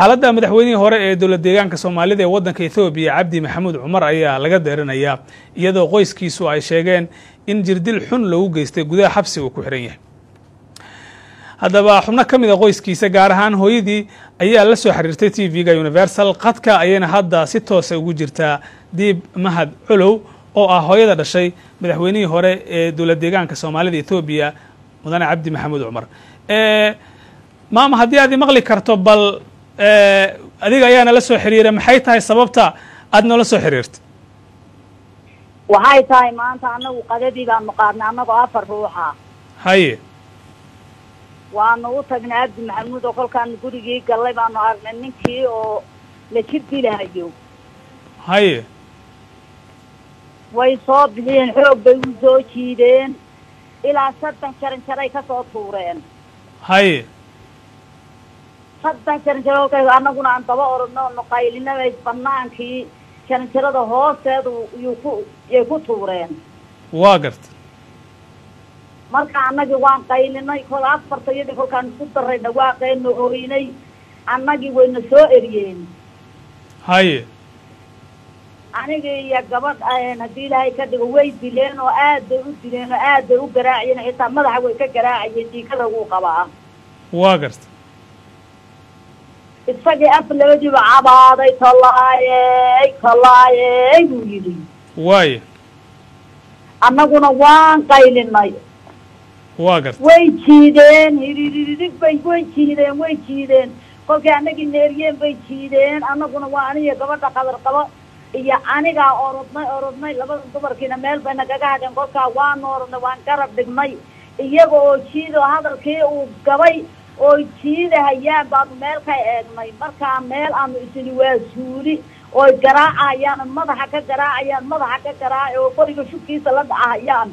Xaaladda madaxweynihii hore ee dowlad deegaanka Soomaalida ee waddanka Ethoobiya, Cabdi Maxamuud Cumar, ayaa laga deerinayaa, iyadoo qoyskiisu ay sheegeen in jirdil xun loogu geystay gudaha xabsi uu ku xihan yahay. Haddaba xubno ka mid a qoyskiisa, gaar ahaan hooyadii, ayaa la soo xiriirtay TV-ga Universal. Qadka ayayna hadda si toosa ugu jirtaa Diib Mahad Colow, oo ah hooyada dhashay madaxweynihii hore ee dowlad deegaanka Soomaalida Ethoobiya, mudane Cabdi Maxamuud Cumar. Maama, haddii aad imaqli karto, bal adiga ayaana la soo xiriiray, maxay tahay sababta aad noola soo xiriirtay? Waxay tahay, maanta anagu qadadii baanu qaadnay, annagoo 4 ruuxa. Waanu u tagnay Cabdi Maxamuud, oo kolkaanu gurigii gallay baanu aragnay ninkii oo la jir dilahayo. Way soo bixiyeen, xoog bay u soo jiideen, ilaa 3 jaran jaray ka soo tuureen. 3 jaranjaro kolkay, annaguna aan daba orodno, onu qaylinabay, banaankii jaranjarada hoosteedu yuu ku yay ku tuureen. Waa garta. Marka annagii waan qaylinay, kol afarta iyadii kolkaan isku daray dhawaaqeenu oynay, annagii wayna soo eriyeen. Anigii iyo gabadh, haddii Ilaahay ka dhigo, way dileen oo aad bay u dileen oo aad bay u garaaciyeen, xitaa madaxa way ka garaacayeen, dhiikada wuu qabaa. Waa garta. Isagii af labadiiba cabaaday, "Tolaayey, tolaayey," buu yidhi. Annaguna waan qaylinay. Waa garta. Way jiideen, hiriririg bay, way jiideen, way jiideen. Kolkay annagii neeriyeen bay jiideen. Annaguna waa aniga, gabadha qadar qabo iyo anigaa orodnay, orodnay. Labada dumarkiina meel bay nagaga hadheen. Kolkaa waanu orodnay, waan garab dhignay iyaga oo jiidoo hadalkii uu gabay oo jiidahayaan baanu meel ka eegnay. Markaa meel aanu isini waa suuli oy garaacayaan, madaxa ka garaacayaan, madaxa ka garaaca oo qoriga shubkiisa la dhacahayaan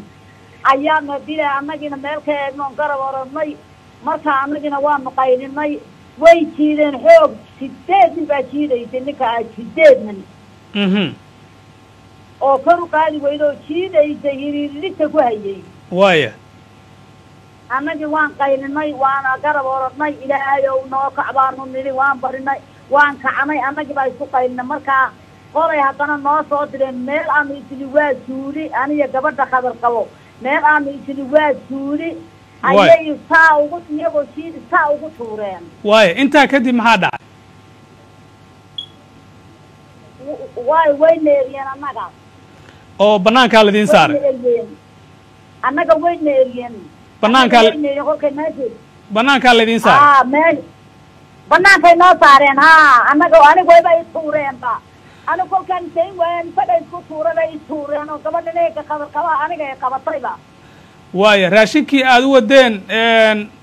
ayaanu hadii annagiina meel ka eegno oon garab orodnay. Markaa annagiina waanu qaylinay. Way jiideen xoog, 8 nin baa jiidaysay ninka, 8 nin oo kor u qaadi weyda oo jiidaysay, hiriiririgta ku hayay. Annagii waan qaylinay, waana garab orodnay. "Ilaahay ow, noo kac," baanu nidhi. Waan barinay, waan kacnay, annagii baa isku qaylinay. Markaa qolay haddana noo soo direen meel aanu isili waa suuli, aniga gabadha khadar qabo, meel aanu isili waa suuli ayay saa ugu, iyagoo jiidi saa ugu tuureen. Waaya, intaa kadib maxaa dhacay? Way neeriyeen annaga. Oo banaankaa laidiin saaray? Wayna eriyeen annaga, wayna eriyeen. Banaankaa? Wayna eriyeen kolkay meesha Banaankaa laidiin saaray? Haa, meel banaankay noo saareen. Ha, annaga aniga wayba i tuureenba. Aniga kolkaan sayn waayeen, isaga isku tuura bay i tuureen, oo gabadha eega qadar qaba aniga ay qabatayba. Waaya, raashinkii aada u wadeen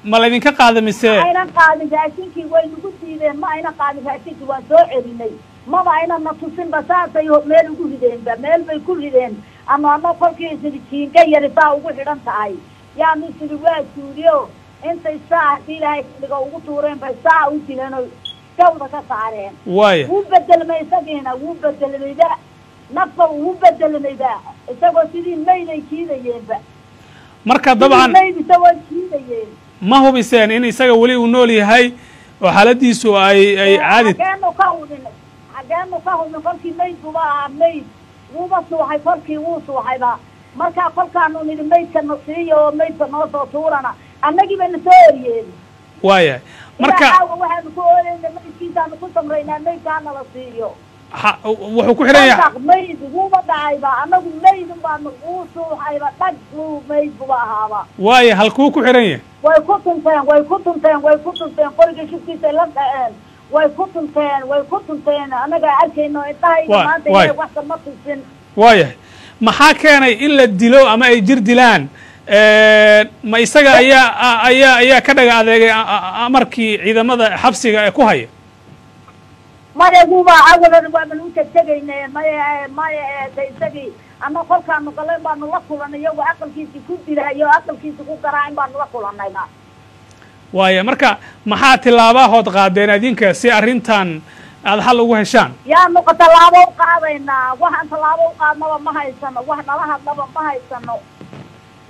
ma laydinka qaada mise? Ma aynan qaadin raashinkii, way nagu diideen. Ma aynan qaadin raashinkii, waan soo celinay. Maba aynan na tusinba, saasay meel ugu rideenba, meel bay ku rideen. Ama ama kolkii isidi jiinka yari saa ugu xidhan tahay yaanu isidi waa suuliyo, intay saa hadii Ilaahay dhigo ugu tuureen bay saa u dileen oo gawda ka saareen. Wuu bedelmay isagiina, wuu bedelmayba, nafba wuu bedelmayba, isagoo sidii mayday jiidayeenba. Marka dabcan mayd isagoo jiidayeen. Ma hubiseen in isaga weli uu nool yahay oo xaaladiisu ay caadi? Xageenu ka hubin? Xageenu ka hubin? Kolkii mayd buba ahaa, mayd wuuba suuxay, kolkii wuu suuxayba. Markaa kolkaanu nidhi maydka na siiyo oo maydka noo soo tuurana, annagii bayna soo eriyeen. Waayahay, marka caawa waxaanu ku ooyeyna maydkiisaanu ku samraynaa, maydka hanala siiyo. Wuxuu ku xidhan yahay Mayd wuuba dhacayba, annagu maydun baanu, wuu suuxayba, dhag wuu mayd buba ahaaba. Waaya, halkuu ku xidhan yahay? Way ku tunteen, way ku tunteen, way ku tunteen, qoriga shubkiisa la dhaceen, way ku tunteen, way ku tunteen. Annagaa arkayno indhahayga maanta. Ilahay waxka ma tusin. Waayahay, maxaa keenay in la dilo ama ay jir dilaan? Ma isaga ayaa ka dhaga adeegay amarkii ciidamada xabsiga ee ku haya? Maya, wuuba awalan waaban u tegtegayne. Maya, maya, de isagii ama kolkaanu galeen baanu la kulanay iyagoo aqalkiisi ku dilahayo, aqalkiisi ku garaacin baanu la kulanayna. Waaya, marka maxaa tilaabahood qaadeen adinka si arrintan aada xal ugu heshaan? Yaanu tallaabo u qaadaynaa? Waxaan tallaabo u qaadnaba ma haysano, wax nala hadlaba ma haysano.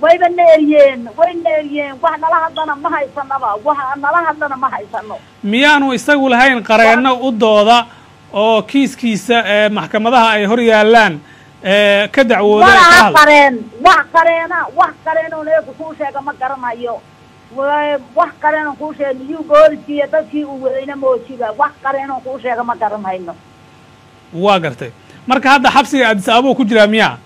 Wayba na eriyeen, way na eriyeen. Wax nala hadlana ma haysanaba, wax nala hadlana ma haysano. Miyaanu isagu lahayn qareenno u dooda oo kiiskiisa maxkamadaha ay hor yaallaan ka dacwooda? Malaha qareen, wax qareena, wax qareenoon eegu kuu sheega ma garanayo. Wax qareenoon kuu sheega niyuu booliskii iyo dadkii uu wadayna moojiba, wax qareenoon kuu sheega ma garanhayno. Waa gartay. Marka hadda xabsiga Addis Ababa ku jiraa miyaa?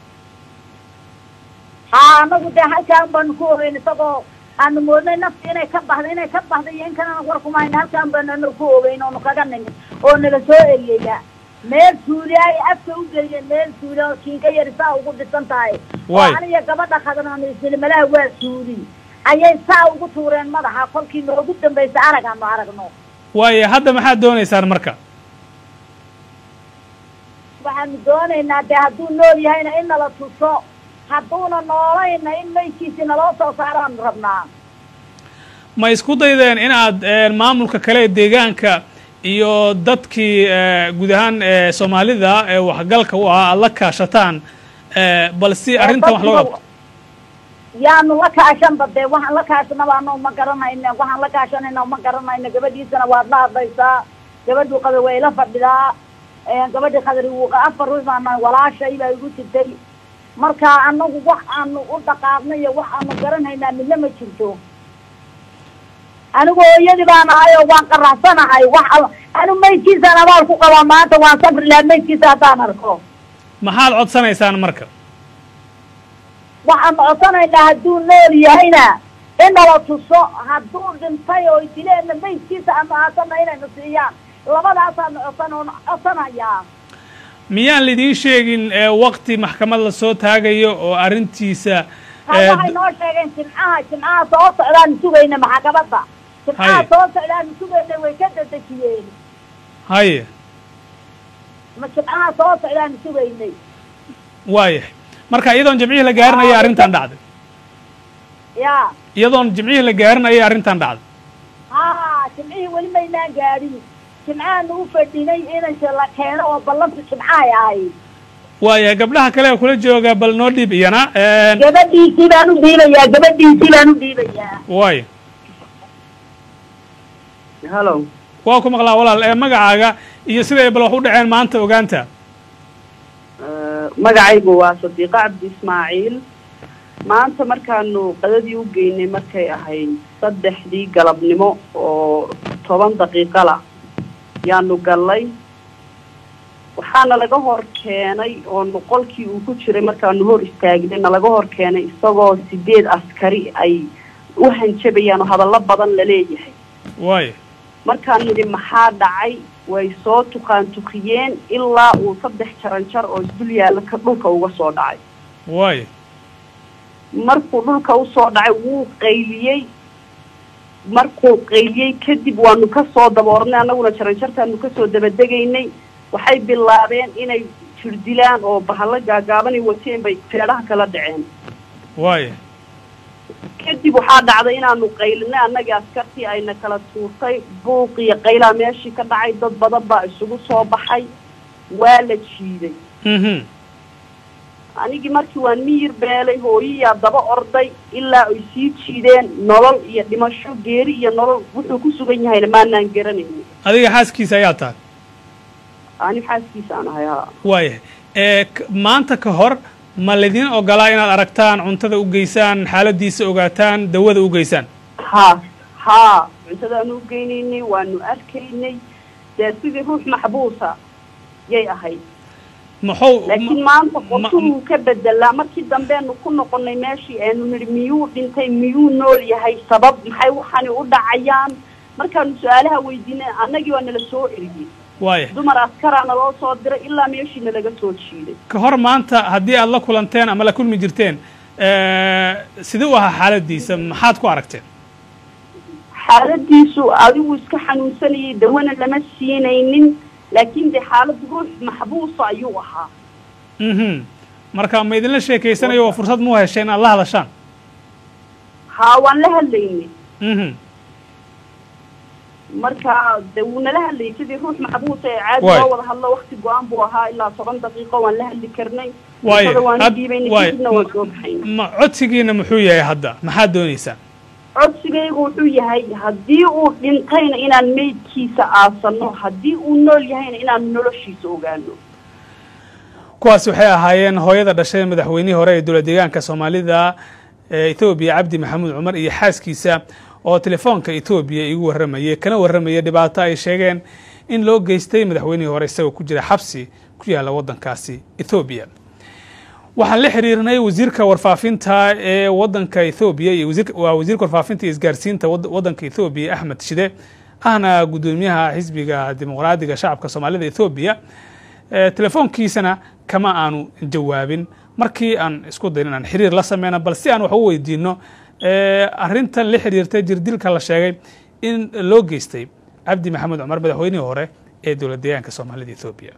Haa, anagu dee halkaan baanu ku ogeyn isagoo aanu moodnay nafti inay ka baxday, inay ka baxday iyo in kalena war kuma hayna. Halkaan baanu anagu ku ogeyn oonu kaga nimid oo nala soo eriyeyba. Meel suuli ay afka u geliyeen, meel suuli oo jiinka yari saa ugu dhisan tahay oo aniga gabadha khadanaanu isnili malaha waa suuli ayay saa ugu tuureen madaxa. Kolkii noogu dambaysa arag aanu aragno. Waaya, hadda maxaad doonaysaan marka? Waxaanu doonaynaa dee hadduu nool yahayna in nala tuso, hadduuna noolayna in maydkiisi naloo soo saaraanu rabnaa. Ma isku daydeen in aad maamulka kale ee deegaanka iyo dadkii guud ahaan Soomaalida ee waxgalka u ah aada la kaashataan bal si arrintan wax loo qabto? Yaanu la kaashanba dee, waxaan la kaashanaba anoo ma garanayna, waxaan la kaashanayna ma garanayna. Gabadhiisana waad la hadlaysaa, gabadhuu qabay way la fadhidaa. Gabadhii khadri wuu 4 ruux baana, walaashay baa igu jirtay. Marka anagu wax aanu u dhaqaaqnay iyo wax aanu garanhaynaa midna ma jirto. Anigu hooyadii baan ahay oo waan qaraxsanahay. Wax anu maydkiisaan abaal ku qabaa maanta, waan safri lahaa maydkiisa haddaan arko. Maxaad codsanaysaan marka? Waxaanu codsanaynaa hadduu nool yahayna in nala tuso, hadduu dhintay oo dileenna maydkiisa aanu aasana inaynu siiyaan. Labadaasaanu codsan oon codsanayaa. Miyaan laidiin sheegin wakti maxkamad lasoo taagayo oo arrintiisa? Waxay noo sheegeen Jimcaha, Jimcaha soo socdaanu sugayna maxkamadda. Jimcaha soo socdaanu sugayna, way ka dedejiyeen. Haye. Ma Jimcaha soo socdaanu sugaynay. Waayahay, marka iyadoon Jimcihii la gaarin ayay arrintan dhacday? Ya. Iyadoon Jimcihii la gaarin ayay arrintan dhacday? Ha, Jimcihii weli maynaan gaadhin. Jimcahaanu u fadhinay inanka la keeno oo ballanta Jimcahay ahayd. Waayahay, gabdhaha kale ee kula jooga bal noo dhiib iyana. Gabadhiisii baan u dhiibayaa, gabadhiisii baan u dhiibayaa. Waaya. Hallo. Waa ku maqlaa walaal. Ee magacaaga iyo siday bal wax u dhaceen maanta ogaanta. Magacaygu waa Sadiiqo Cabdi Ismaaciil. Maanta markaanu qadadii u geynay markay ahayd 3dii galabnimo oo 10 daqiiqo la yaanu gallay. Waxaana laga hor keenay oo qolkii uu ku jiray markaanu hor istaagnay na laga hor keenay isagoo 8 askari ay u hanjabayaan oo hadallo badan la leeyahay. Waaya. Markaan nidhi maxaa dhacay, way soo tuqaan tukiyeen ilaa uu 3 jaranjar oo isdul yaalla ka dhulka uga soo dhacay. Waaya. Markuu dhulka usoo dhacay wuu qayliyey. Markuu qayliyey kadib waanu kasoo daboornay, annaguna jaranjartaanu kasoo dabadegaynay. Waxay bilaabeen inay jirdilaan oo bahallo gaagaabanay wateen bay feedhaha kala dhaceen. Waaya. Kadib waxaa dhacday inaanu qaylinay annagii, askartii ayna kala tuurtay. Buuq iyo qaylaa meeshii ka dhacay, dad badan baa isugu soo baxay, waa la jiiday. Anigii markii waan miyir beelay, hooyiyaa daba orday ilaa ay sii jiideen. Nolol iyo dhimasho, geeri iyo nolol wuxuu ku sugan yahayna maanaan garanaynin. Adiga xaaskiisa ayaa tahay? Ani xaaskiisa aan ahay, haa. Waayahay, maanta ka hor ma laydin ogolaa inaad aragtaan, cuntada u geysaan, xaaladiisa ogaataan, dawada u geysaan? Ha haa, cuntadaanu u geynaynay, waanu arkaynay. Dee sidii ruux maxbuusa yay ahayd. Muxuu Laakiin maanta qorshuhuu ka bedelaa. Markii dambeenu ku noqonay meeshii eenu nidhi miyuu dhintay, miyuu nool yahay, sabab maxay waxani u dhacayaan, markaanu su-aalaha weydiinay annagii waa nala soo eriyey. Dumar askaraa naloo soo diray ilaa meeshii nalaga soo jiiday. Ka hor maanta haddii aad la kulanteen ama la kulmi jirteen, sidee u ahaa xaaladiisa? Maxaad ku aragteen? Xaaladiisu adigu iska xanuunsanayay, dawana lama siinaynin, laakiin dee xaalad ruux maxbuusa ayuu ahaa. Marka ma idinla sheekaysanayo oo fursad muu heshay inaad la hadashaan? Haa, waan la hadlaynay. Marka dee wuu nala hadlayay sidii ruux maxbuusa ee caadi loo wada hadlo. Wakti go-an buu ahaa, ilaa 10 daqiiqo waan la hadli karnay. Cuntada waan u dhiibaynay, kadibna waan soo baxaynay. Ma codsigiina muxuu yahay hadda? Maxaad doonaysaa? Codsigaygu wuxuu yahay haddii uu dhintayna inaan meydkiisa aasano, haddii uu nool yahayna inaan noloshiisa ogaano. Kuwaasi waxay ahaayeen hooyada dhashay madaxweynihii hore ee dowlad deegaanka Soomaalida ee Etoobiya, Cabdi Maxamuud Cumar, iyo xaaskiisa oo telefoonka Etoobiya igu warramayay, kana warramayay dhibaato ay sheegeen in loo geystay madaxweynihii hore isagoo ku jira xabsi ku yaalla waddankaasi Etoobiya. Waxaan la xiriirnay wasiirka warfaafinta ee waddanka Ethoobiya iyo waa wasiirka warfaafinta iyo isgaarsiinta waddanka Ethoobiya, Axmed Shide, ahna guddoomiyaha Xisbiga Dimuqraadiga Shacabka Soomaalida Ethoobiya. Telefoonkiisana kama aanu jawaabin markii aan isku dayn inaan xiriir la sameyno, bal si aan wax u weydiino arrintan la xiriirtay jirdilka la sheegay in loo geystay Cabdi Maxamed Cumar, madaxweynihii hore ee dowlad deegaanka Soomaalida Ethoobiya.